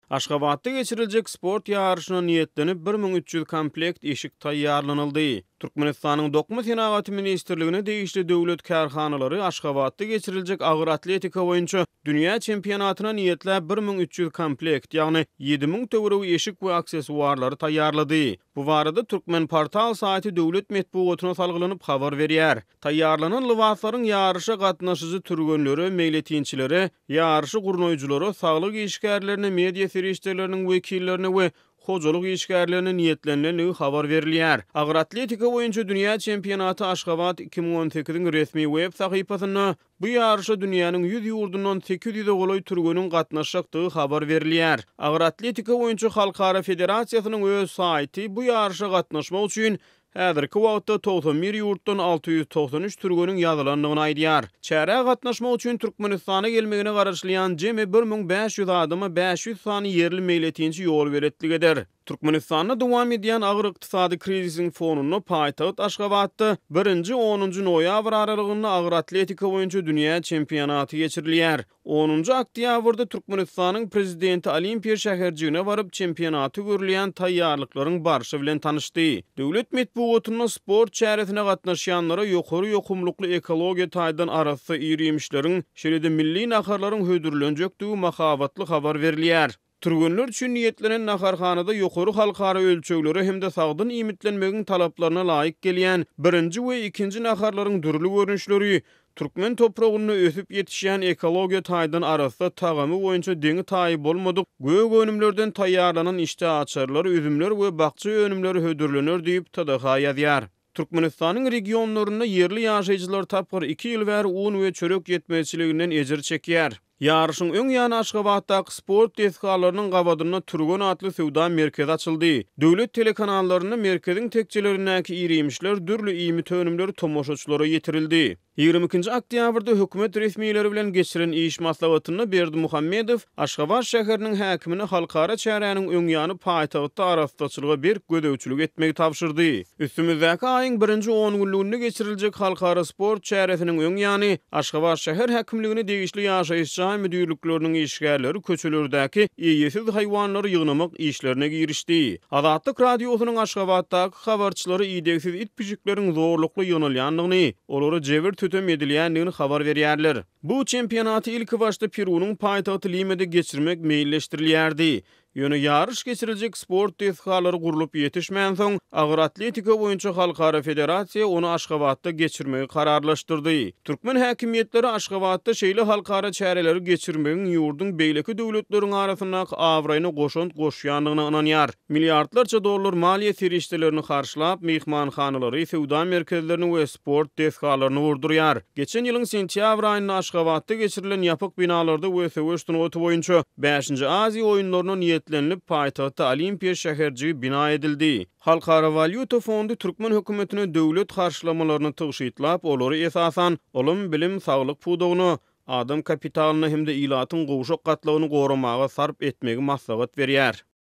Aşgabatda geçiriljek sport ýaryşyna niýetlenip 1300 komplekt eşik taýýarlanyldy. Türkmenistanyň Dokma senagaty ministrligine degişli döwlet kärhanalary Aşgabatda geçiriljek agyr atletika boýunça dünýä çempionatyna niýetläp 1300 komplekt, ýagny 7000 töweregi eşik we aksessuarlary taýýarlady. Bu barada Turkmenportal saýty döwlet metbugatyna salgylanyp habar berýär. Taýýarlanan lybaslaryň ýaryşa gatnaşyjy türgenlere, meýletinçilere, ýaryşy gurnaýjylara, saglyk işgärlerine, media serişdeleriniň wekillerine we hojalyk işgärlerine niýetlenilendigi habar berilýär. Agyr atletika boýunça dünýä çempionaty Aşgabat 2018-iň resmi web sahypasynda bu ýaryşa dünýäniň 100 ýurdundan 800-e golaý türgeniň gatnaşjakdygy habar berilýär. Agyr atletika boýunça halkara federasiýasynyň öz saýty bu ýaryşa gatnaşmak üçin Häzirki wagtda 91 ýurtdan 693 türgeniň ýazylandygyny aýdýar. Çärä gatnaşmak üçin Türkmenistana gelmegine garaşylýan jemi 1500 adama 500 sany ýerli meýletinçi ýolbeletlik eder. Türkmenistanda dowam edýän agyr ykdysady krizisiň fonunda paýtagt Aşgabatda birinji, onunjy noýabr aralygynda agyr atletika boýunça dünýä çempionaty geçirilýär. Onunjy oktýabrda Türkmenistanyň Prezidenti Olimpiýa şäherjigine baryp, çempionata görülýän taýýarlyklaryň barşy bilen tanyşdy. Döwlet metbugatynda sport çäresine gatnaşýanlara ýokary ýokumlykly ekologiýa taýdan arassa ir-iýmişleriň, şeýle-de milli naharlaryň hödürlenjekdigi mahabatly habar berilýär. Türgenler üçin niýetlenen naharhanada ýokary halkara ölçeglere hem-de sagdyn iýmitlenmegiň talaplaryna laýyk gelýän birinji we ikinji naharlaryň dürli görnüşleri, türkmen topragynda ösüp ýetişýän ekologiýa taýdan arassa, tagamy boýunça deňi-taýy bolmadyk gök önümlerden taýýarlanan işdäaçarlar, üzümler we bakja önümleri hödürlener diýip, TDH ýazýar. Türkmenistanyň regionlarynda ýerli ýaşaýjylar tapgyr iki ýyl bäri un we çörek ýetmezçiliginden ejir çekýär. Ýaryşyň öň ýany Aşgabatdaky sport desgalarynyň gabadynda Türgen atly söwda merkezi açyldy. Döwlet telekanallarynda merkeziň tekjelerindäki ir-iýmişler, dürli iýmit önümleri tomaşaçylara ýetirildi. 22-nji oktýabrda hökümet resmileri bilen geçiren iş maslahatynda Berdimuhamedow Aşgabat şäheriniň häkimine halkara çäräniň öňýany paýtagtda arassaçylyga berk gözegçilik etmegi tabşyrdy. Üstümizdäki aýyň birinji ongünlüginde geçiriljek halkara sport çäresiniň öňýany Aşgabat şäher häkimligine degişli ýaşaýyş jaý müdirlikleriniň işgärleri köçelerdäki eýesiz haýwanlary ýygnamak işlerine girişdi. Azatlyk Radiosynyň Aşgabatdaky habarçylary idegsiz it-pişikleriň zorlukly ýygnalýandygyny, olara jebir-sütem edilýändigini habar berýärler. Bu çempionaty ilkibaşda Perunyň paýtagty Limede geçirmek meýilleşdirilýärdi. Ýöne ýaryş geçiriljek sport desgalary gurlup ýetişmänsoň, Agyr atletika boýunça halkara federasiýa ony Aşgabatda geçirmegi kararlaşdyrdy. Türkmen häkimiýetleri Aşgabatda şeýle halkara çäreleri geçirmegiň ýurduň beýleki döwletleriň arasyndaky abraýyna goşant goşýandygyna ynanýar. Milliardlarça dollar maliýe serişdelerini harçlap, myhmanhanalary, söwda merkezlerini we sport desgalaryny gurdurýar. Geçen ýylyň sentýabr aýynda Aşgabatda geçirilen ýapyk binalarda we söweş sungaty boýunça Bäşinji Aziýa oýunlaryna niýetlenilip, paýtagtda Olimpiýa şäherjigi bina edildi. Halkara walýuta fondy türkmen hökümetine döwlet harçlamalaryny tygşytlap, olary esasan, ylym, bilim, saglyk pudagyna, adam kapitalyna hem-de ilatyň gowşak gatlagyny goramaga sarp etmegi maslahat berýär.